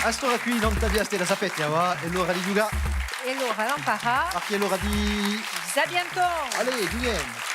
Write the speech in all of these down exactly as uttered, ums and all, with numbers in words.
À st'ora quì, nant'à Via Stella, sapete, avà, hè l'ora di ghjucà. Hè l'ora d'amparà. Perchè hè l'ora di Sapientone. Allez, ghjuchemu.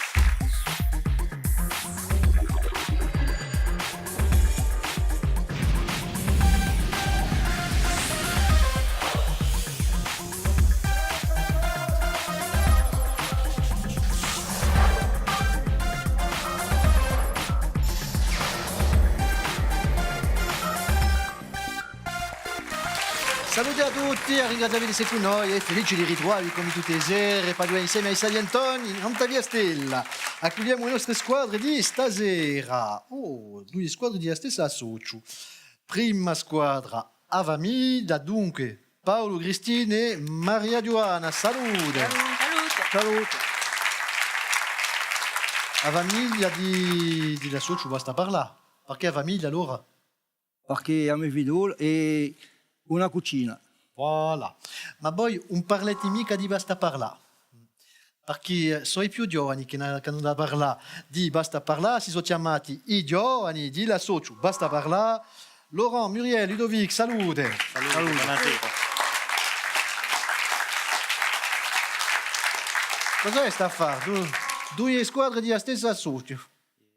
Salute à tutti, à ringrazià vi d'esse cù noi è felice di ritruvà vi cum'è tutte e sere, pà ghjucà inseme à i Sapientoni, nant'à Via Stella. Accugliemu e nostre squadre di stasera. Oh, duie squadre di a stessa associu. Prima squadra, a famiglia, dunque, Paulu, Cristina è Maria Ghjuvanna, salute. Salute. Salute. A famiglia di, di l'associu Basta Parlà. Perchè a famiglia, allora? Perchè a me figliola hè una cucina. Voilà. Ma voi ùn parleti micca di Basta Parlà. Perchè, eh, sò i più ghjovani chì n'hà, chì n'hà da parlà di Basta Parlà, si sò chjamati i ghjovani di l'associu Basta Parlà. Laurent, Muriel, Ludovic, salute. Salute, salute. Bonasera. Cos'hè st'affare? Du-, duie squadre di a stessa associu.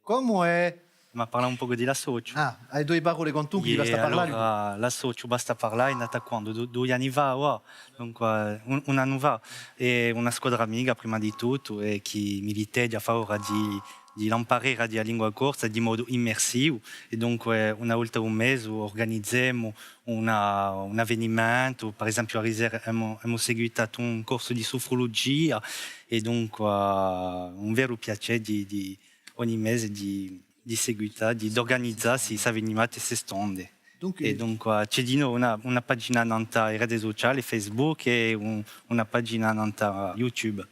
Cumu hè? Ma parlà un pocu di l'associu. Ah, hai duie parolle quantunque di Basta Parlà, allora, l'associu Basta Parlà hè nata quandu? Du-, dui anni fà, và. Dunque, un, un annu fà. Hè una squadra amica, prima di tuttu, è chì militeghja à favore di, di l'amparera di a lingua corsa di modu immersivu. È dunque, una volta u mese, urganizemu una, un avvenimentu. Per esempiu, eri sera emu, emu seguitatu un corsu di sufrulugia, è dunque, un veru piacè di, di, ogni mese di, di seguità, di, d'urganizà sti, sti avvenimentu è ste stonde. Dunque, è dunque, ci hè dinò una, una pagina nant'à e rete suciale, Facebook, è un, una pagina nant'à YouTube.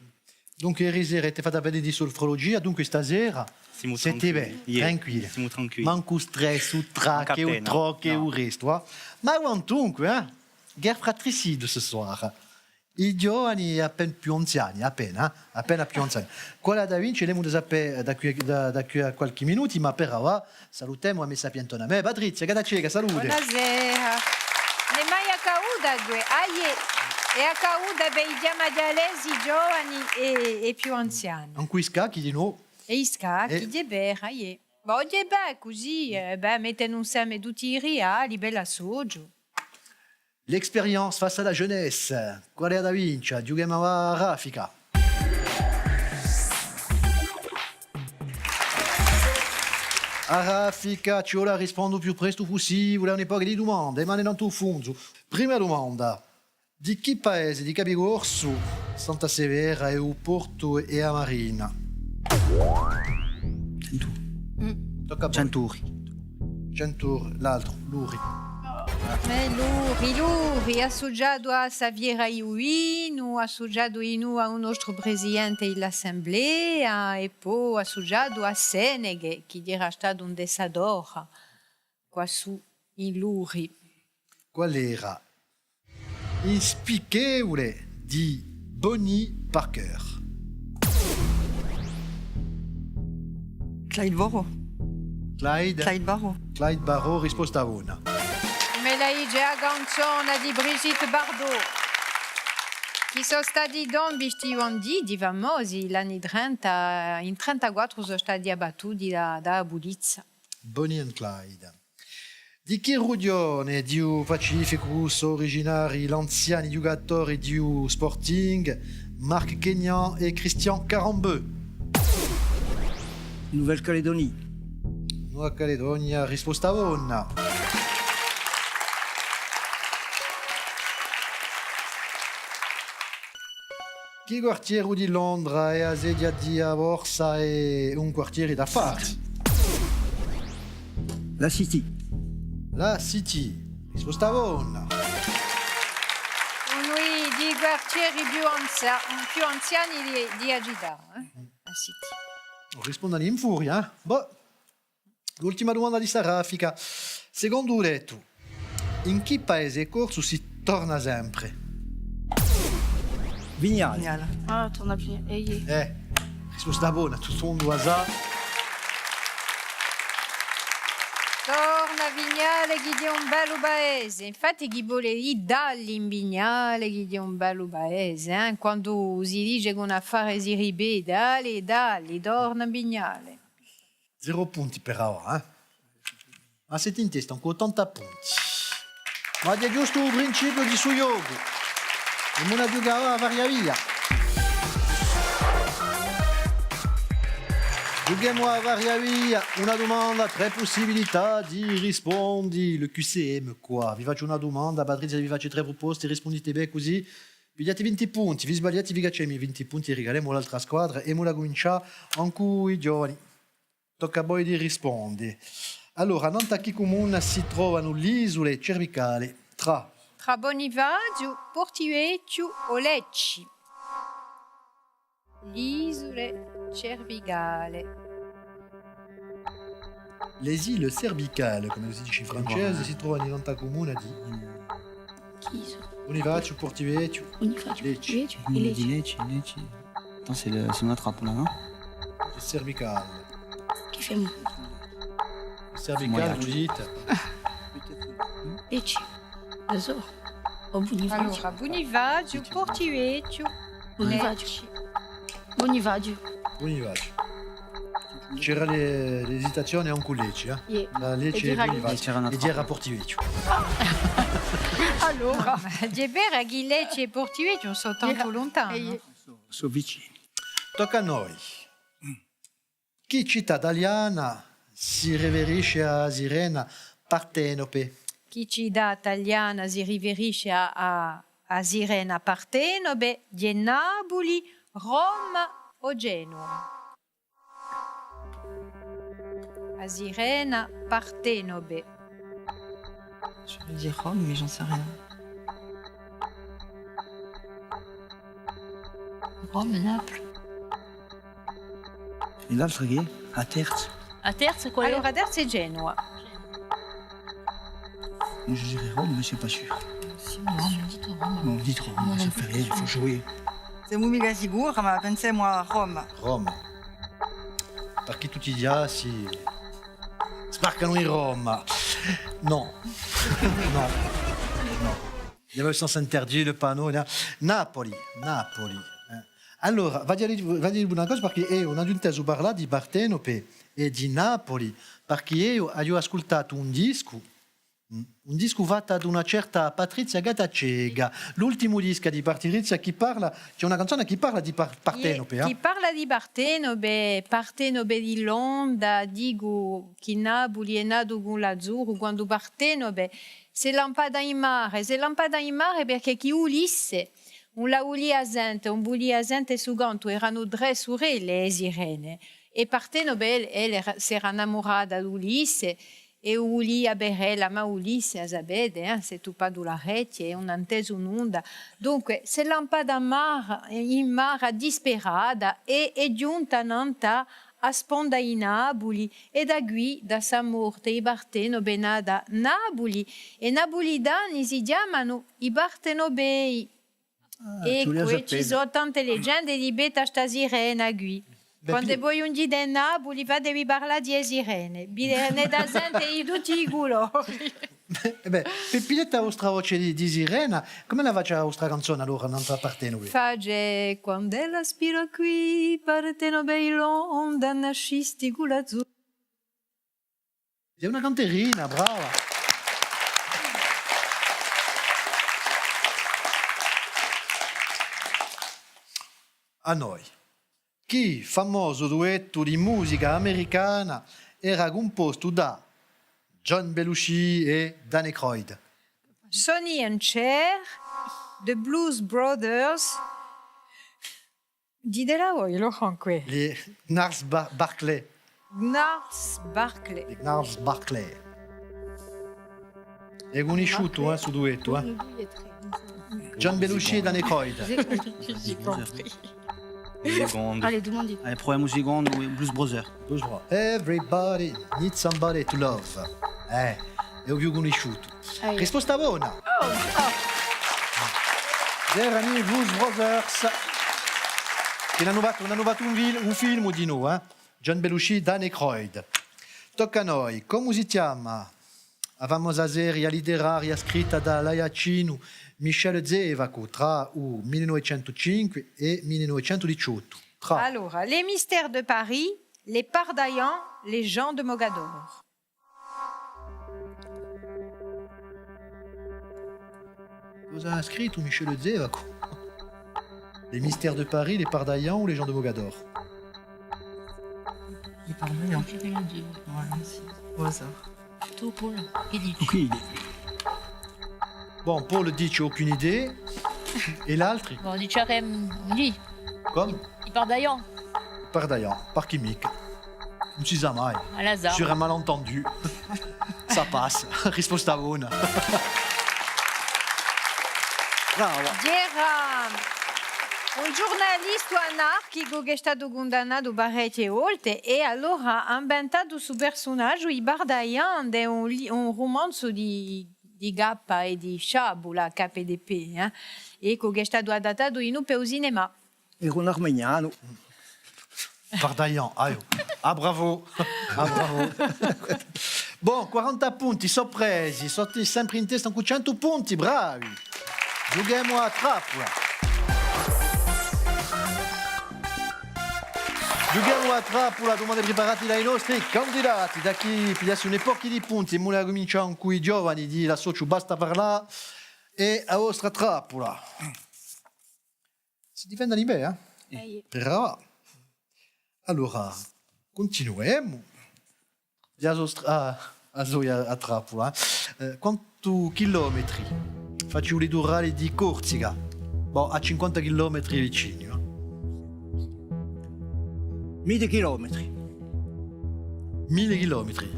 Dunque, eri sera avete fattu appena di sufrulugia, dunque stasera simu tranquilli. Site bè, iè, tranquilli. Simu tranquilli. Mancu stress, u tracche, u trocche, u restu, eh. Ma quantunque, eh? Guerre fratricide ce soir. I ghjovani appena più anziani, appena, eh? Appena più anziani. Quale hà da vince, l'emu da sapè da quì, da, da quì à qualchì minuti, ma per avà salutemu a me sapientona. Mè, Patrizia Gattaceca, salute. Bonasera. Ùn hè mai accaduta què, ah iè, hè accaduta per i chjamati à lei, i ghjovani è, è più anziani. Ancu i scacchi dinò. È i scacchi, eh, hè vera, iè. Ma oghje bè, cusì, eh, bè, mettenu inseme tutti i riali, bella soghju. L'expérience face à la jeunesse. Quale hà da vince? Ghjuchemu à raffica. À raffica, ci vole à risponde u più prestu pussibule à un pocu di dumande, ma nant'à u fundu. Prima dumanda. Di chì paese di Capicorsu, Santa Severa è u Portu è a Marina? Centuri. Mm. Tocca à voi. Centuri. Centuri, l'altru, Luri. Eh, Luri, Luri, assuciatu à Saviera Iuvinu, assuciatu dinù à u nostru presidente di l'Assemblea, è po assuciatu à Seneghe, chì era statu un dessadore quassù in Luri. Qual era? Inspichevule di Bonnie Parker. Clyde Barrow. Clyde? Clyde Barrow. Clyde Barrow, risposta bona. Mè, a dice a canzona di Brigitte Bardot. Chì sò stati tombi sti banditi famosi, l'anni trenta, in trentaquattru sò stati abbattuti da, da a pulizia. Bonnie and Clyde. Di chì rughjone di u Pacificu sò originarii l'anziani ghjucatori di u Sporting, Marc Quégnan è Christian Karembeu? Nouvelle-Calédonie. Nuova Caledonia, risposta bona. Chì quartieru di Londra hè a sedia di a borsa è un quartiere d'affari? La City. La City. Risposta bona. Unu di i quartieri più anzia-, più anziani di, di a cità, eh? La City. Risponde in furia, eh? Boh. L'ultima dumanda di sta raffica. Secondu u dettu, in chì paese corsu si torna sempre? Vignale. Vignale. Ah, torna à Vignale. Eh, iè. Eh, risposta bona, tuttu u mondu a sà. Torna à Vignale chì hè un bellu paese. Infatti chì vole dì dalli in Vignale chì hè un bellu paese, eh? Quandu si dice chì un affare si ripete, dalli, dalli, torna à Vignale. Zeru punti per avà, eh? Ma site in testa cù ottanta punti. Ma hè ghjustu u principiu di stu ghjocu. È ora ghjucanu à varia via. Ghjuchemu à varia via, una dumanda, trè pussibilità di rispondi. Le Q C M, quoi. Vi facciu una dumanda, Patrizia vi face trè pruposte, rispundite bè cusì pigliate vinti punti, vi sbagliate, vi cacciemu i vinti punti è rigalemu à l'altra squadra è ora cuminciemu cù i ghjovani. Tocca à voi di risponde. Allora, nant'à chì cumuna si trovanu l'isule cervicale? Trà. Trà Bunifaziu, Portivechju o Lecci? L'isule cervicale. Les îles cervicales, comme si dit en français, si trovanu nant'à a cumuna di Chì sò? Bunifaziu, Portivechju, Bunifaziu, Lecci. Portivechju è Lecci. Lecci, Lecci. Attends, c'est le, c'est notre appel là, non? Cervicale. Chì femu? Cervicale, vous dites? Lecci. Lo sò. O Bunifaziu. Allora, Bunifaziu, Portivechju, Bunifaziu. Lecci. Bunifaziu. Bunifaziu. C'era l'e-, l'esitazione ancu Lecci, eh? Iè. Trà Lecci è Bunifaziu. È c'era Portivechju. Allora. Ma hè vera chì Lecci è Portivechju ùn sò tantu luntani. Sò vicini. Tocca à noi. Chì cità taliana si riferisce à a sirena Partenope? Chì cità taliana si riferisce à, à, à a sirena Partenope? Hè Napuli, Roma o Genova? A sirena Partenope. J'aurais dit Rome, mais j'en sais rien. Rome, Naples. È l'altra chì hè? A terza? A terza quale hè? Allora, a terza hè Genova. Moi, je dirais Rome, mais c'est pas sûr. Si, Rome, dites Rome. Non, dites Rome, ça fait rien, il faut jouer. Simu micca sicuri, ma pensemu à Roma. Roma. Perchè tutti i ghjassi sbarcanu in Roma. Nò. Nò. Nò. Il y avait le sens interdit, le panneau, là. Napoli, Napoli, eh. Allora, vogliu dì, vogliu dì una cosa, perchè eiu ùn aghju intesu parlà di Partenope è di Napoli, perchè eiu aghju ascultatu un discu, mm, un discu fattu da una certa Patrizia Gattaceca, l'ultimu discu di Patrizia, chì parla, ci hè una canzona chì parla di Par-, Partenope, eh? Chì parla di Partenope, Partenope di l'onda, dicu chì Napuli hè natu cù l'azzurru, quandu Partenope s'hè lampata in mare, s'hè lampata in mare perchè chì Ulisse ùn la vulia sente, ùn vulia sente stu cantu, eranu trè surelle, e sirene, è Partenope, ella, ella era, s'era innamurata d'Ulisse, è u vulia per ella, ma Ulisse, a sapete, eh, s'hè tuppatu l'arechje è ùn hà intesu nunda. Dunque, s'hè lampata in mare, in mare disperata è hè ghjunta nant'à a sponda di Napuli, è da quì, da sta morte di Partenope, hè nata Napuli, è i Napulitani si chjamanu i Partenopei. Ah, eccu, è ci sò tante legende di pettu à sta sirena quì. Bè, quandu pi- voi ghjunghjite in Napuli, fatevi parlà di e sirene, vi ne dà sente di tutti i culori. Eh bè, pi-, pigliate a vostra voce di, di sirena, cumu la face a vostra canzona allora, nant'à Partenope? Face: quand'ella spirò quì, Partenope di l'onda, nascisti cù l'azzurru. Hè una canterina, brava! À noi. Chì famosu duettu di musica americana era cumpostu da John Belushi è Dan Aykroyd? Sonny and Cher, The Blues Brothers. Ditela voi, Laurent, què. Les Gnarls Ba-, Barkley. Gnarls Barkley. Les Gnarls Barkley. Hè cunnisciutu, eh, stu duettu, eh. Unu, dui è trè, ùn sò. John Belushi è Dan Aykroyd. J'ai compris. Allez, demandez. Allez, provemu u secondu, Blues Brothers. Blues Brothers. Everybody needs somebody to love. Eh, hè u più cunnisciutu. Risposta bona! Oh, oh. Eranu i Blues Brothers, chì n'anu fattu, n'anu fattu un fil-, un filmu dinù, eh? John Belushi, Dan Aykroyd. Tocca à noi. Cumu si chjama a famosa seria litteraria scritta da l'aiaccinu Michel Zevaco trà u mille novecentu cinque è mille novecentu diciottu? Trà. Allora, Les Mystères de Paris, Les Pardaillants, Les Gens de Mogador. Cosa hà scrittu Michel Zevaco? Les Mystères de Paris, Les Pardaillants ou Les Gens de Mogador? Les Pardaillants. Voilà, sì. Au hasard. Tù, Paul, chì dici? Aucune idée. Bon, Paul dice aucune idée. È l'altri? Bon, diceremu, dì. Cumu? I Pardaillants. Pardaillants, parchì micca. Ùn si sà mai. À l'hasard. Sur un malentendu. Ça passe. Risposta bona. Brava. Era un ghjurnalistu anarchicu chì hè statu cundannatu parechje volte è allora hà inventatu stu persunagiu, i Pardaillants, hè un li-, un rumanzu di, di Cappa è di Sciabula, K D P, eh? Eccu, chì hè statu adattatu dinù per u cinemà. Era un armenianu. Pardaillant, aiò. Ah, bravo. Ah, bravo. Bon, quaranta punti, sò presi, sò sempre in testa cù centu punti, bravi. Ghjuchemu à a trappula. Ghjuchemu à a trappula, dumande preparate da i nostri candidati, da chì pigliassi un pocu di punti, è avà cuminciemu cù i giovani di l'associu Basta Parlà è a vostra trappula. Si difendenu bè, eh? Eh. Brava. Allora, cuntinuemu. A so stra-, ah, a so, a, a trappula, eh. Eh, quantu chilometri face u liturale di Corsica? Bò, à cinquanta chilometri vicini, nò? Mille chilometri. Mille chilometri.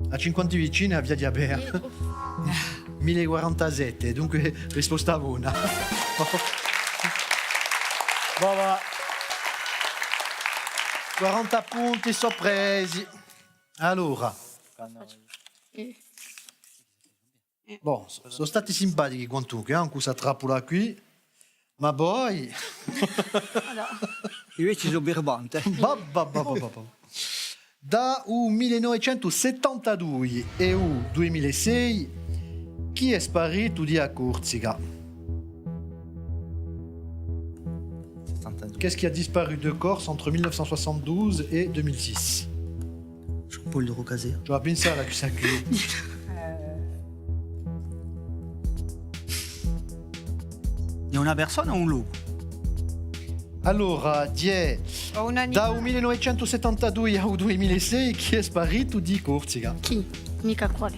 À cinquanta vicini, a viaghja bè. Mille quarantasette, dunque risposta bona. Voilà. Quaranta punti sò presi. Allora. Bon, sò, sò stati simpatichi quantunque, eh, cù sta trappula quì. Ma poi... Invece sò birbante. Babba, babba, babba. Da u mille novecentu settantadui è u dui mila è sei, chì hè sparitu di a Corsica? Settantadui. Qu'est-ce qui a disparu de Corse entre mille neuf cent soixante-douze et deux mille six? Jean-Paul de Rocazère. Ci vole à pinsà à quessa quì. Hè una persona o un locu? Allora, hè... O un animale. Da u mille novecentu settantadui à u dui mila è sei, chì hè sparitu di Corsica? Chì? Micca quale.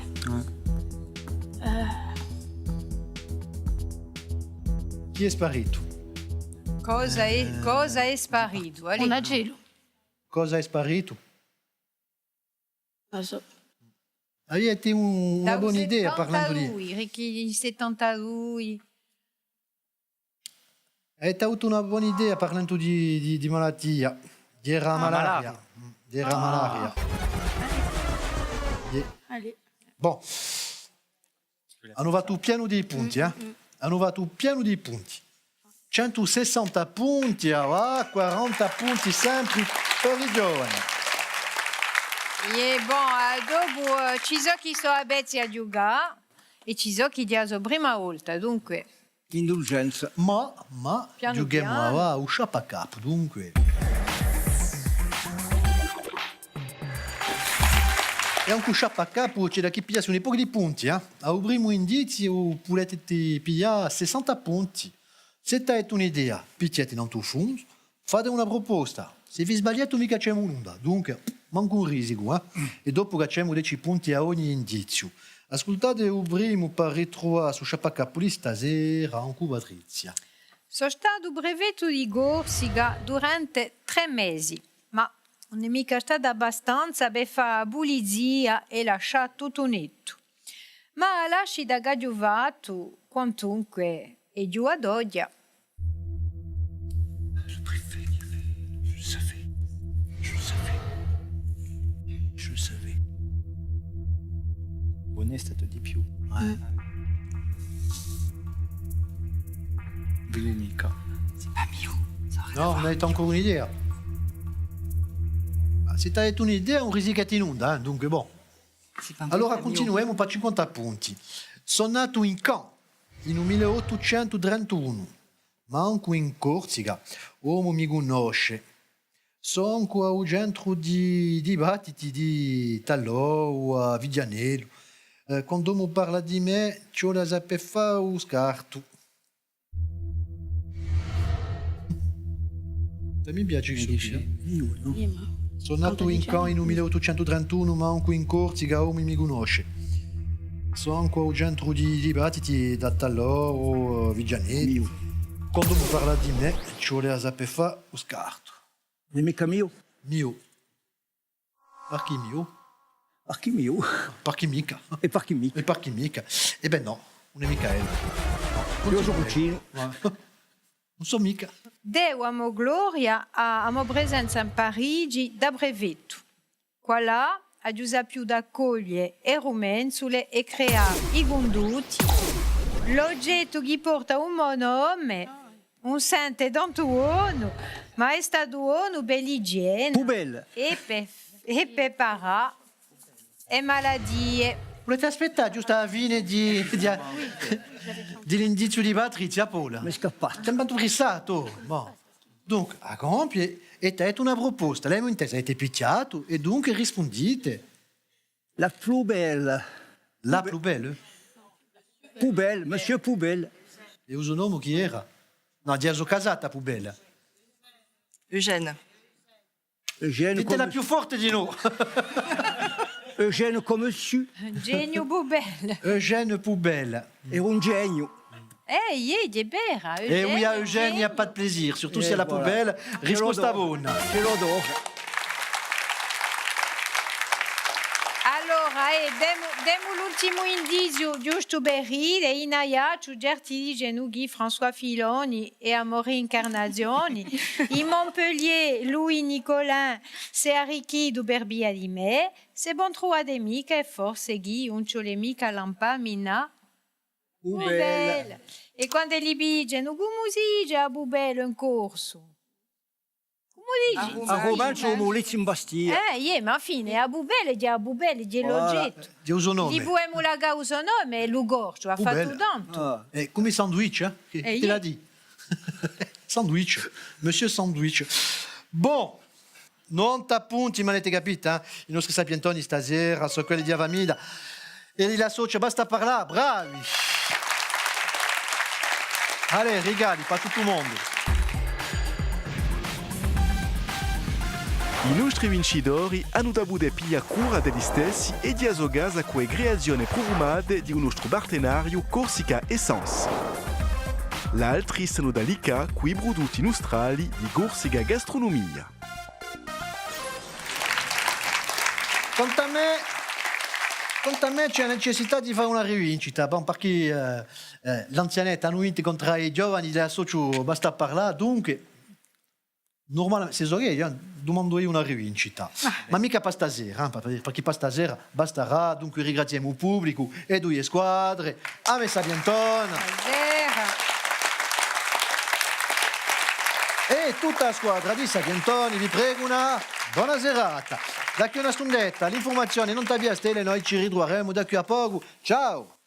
Eh. Eh. Chì hè sparitu? Cosa hè, eh, cosa hè sparitu? Allez. Un acellu. Cosa hè sparitu? Ùn sò. Avete un, una bona idea parlendu di... Da u settantadui, Ricky, settantadui. Avete avutu una bona idea parlendu di, di, di malatia. Era a malaria. Ah, malaria. Era a malaria. Allez. Bon. Anu fattu pienu di punti, eh? Anu fattu pienu di punti. Centu sessanta punti, ah, quaranta punti sempre per i giovani. È bon, eh, dopu, eh, ci sò chì sò avvezzi à ghjucà è ci sò chì hè a so prima volta, dunque. Indulgenza. Ma, ma, ghjuchemu avà à u sciappacapu, dunque. È ancu u sciappacapu, ci hè da chì pigliassi un pocu di punti, eh? À u primu indiziu pudete piglià sessanta punti. S'è t'avete un'idea, pichjate nantu à u fundu, fate una pruposta. S'è vi sbagliate, ùn vi cacciemu nunda. Dunque, mancu un risicu, eh? È dopu cacciemu deci punti à ogni indiziu. Ascultate u primu per ritruvà stu sciappacapu di sta sera, ancu Patrizia. Sò statu prefettu di Corsica durante trè mesi, ma ùn hè micca statu abbastanza per fà a pulizia è lascià tuttu nettu. Ma a lascita ch'aghju fattu, quantunque, hè ghjuvatughja. Le préfet, je le savais, je le savais, je le savais. Bonnet, ça te dit più. Ouais. Mm. Vedumica. C'est pas mio, ça a rien à voir. Non, on a encore une idée, là. Ah, S'è t'avete un'idea, un risichettinu, eh, dunque, bon. Allora cuntinuemu pà cinquanta punti. Sò natu in Caen, in u mille ottucentu trentunu, mancu in Corsica omu mi cunnosce. Sò ancu à u centru di dibattiti di Tallò o à Vidianellu. Eh, quand'omu parla di mè, ci vole à sapè fà u scartu. Mi piace chì tu dici, eh? Sò natu in Caen in u mille ottucentu trentunu, mancu in Corsica omu mi cunnosce. Sò ancu à u centru di dibattiti da Tallò o, eh, Vidianellu. Quand'omu parla di mè, ci vole à sapè fà u scartu. Ùn hè micca miu. Miu. Parchì miu? Parchì miu? Parchì micca. È parchì micca. È parchì micca. Eh bè nò, ùn hè micca ellu. Eiu sò Cucinu. Ùn sò micca. Devu a mo gloria à, à a mo presenza in Parigi da prefettu. Quallà aghju sapiutu accoglie e rumenzule è creà i cundutti. L'ogettu chì porta u mo nome ùn sente tantu bonu, ma hè statu bonu per l'igiena. Poubelle. È per, è per parà e malatie. Vulete aspettà ghjustu à a fine di, di, di l'indiziu di Patrizia, Paula? M'hè scappatu. Sè un pocu pressatu, ma. Dunque, à compie, è t'avete una pruposta, l'avemu intesa, avete pichjatu, è dunque rispundite. La plus belle. La plus belle? Poubelle, monsieur Poubelle. È u so nome chì era? Nò, ghjè a so casata Poubelle. Eugène. Eugène. Ditela più forte di noi. Eugène comme su. Eugeniu Poubelle. Eugène Poubelle. Era un geniu. Eh, iè, hè vera. Eh oui, à Eugène, il n'y a pas de plaisir, surtout si elle a poubelle. Risposta bona. Ch'ellu adora. Allora, eh, demu, demu l'ultimu indiziu, ghjustu per ride, in Aiacciu certi dicenu chì François Filoni hè a mo rincarnazioni. In Montpellier, Louis Nicolin s'hè arricchitu per via di mè. S'è vo ùn truvate micca, hè forse chì ùn ci vole micca à lampà, mì nà. Poubelle. È quand'elli vi dicenu, cumu si dice a poubelle in corsu? Cumu dici? À Rumanzu, u mulettu in Bastia. Eh, iè, ma à a fine, a poubelle, ghjè a poubelle, ghjè l'ogettu. Ghjè u so nome. Li pudemu lacà u so nome, hè lu corsu, hà fattu tantu. Ah. Hè cum'è sandwich, eh? Chì, chì ti l'hà dì? Sandwich, Monsieur Sandwich. Bon, novanta punti, ma avete capitu, eh? I nostri sapientoni stasera sò quelli di a famiglia. È di l'associu Basta Parlà, bravi! Allez, rigali pà tuttu u mondu. I nostri vincitori anu da pudè piglià cura d'elli stessi è di a so casa cù e creazione prufumate di u nostru partenariu Corsica Essence. L'altri s'anu da liccà cù i prudutti nustrali di Corsica Gastronomia. Quant'à mè, quant'à mè ci hè a necessità di fà una rivincita, bon, perchè, eh, eh, l'anzianetta anu vintu contr'à i giovani di l'associu Basta Parlà, dunque, nurmalamente, sè sò eiu, eh, dumandu eiu una rivincita. Ah. Ma micca pà stasera, eh, pà, pà, perchè pà stasera bastarà, dunque ringraziemu u publicu, e duie squadre, a messa piantona. Stasera. È tutta a squadra di Sapientoni vi pregu una bona serata. Da quì à una stundetta, l'infurmazione in Onda Via Stella, noi ci ritruveremu da quì à pocu. Ciao!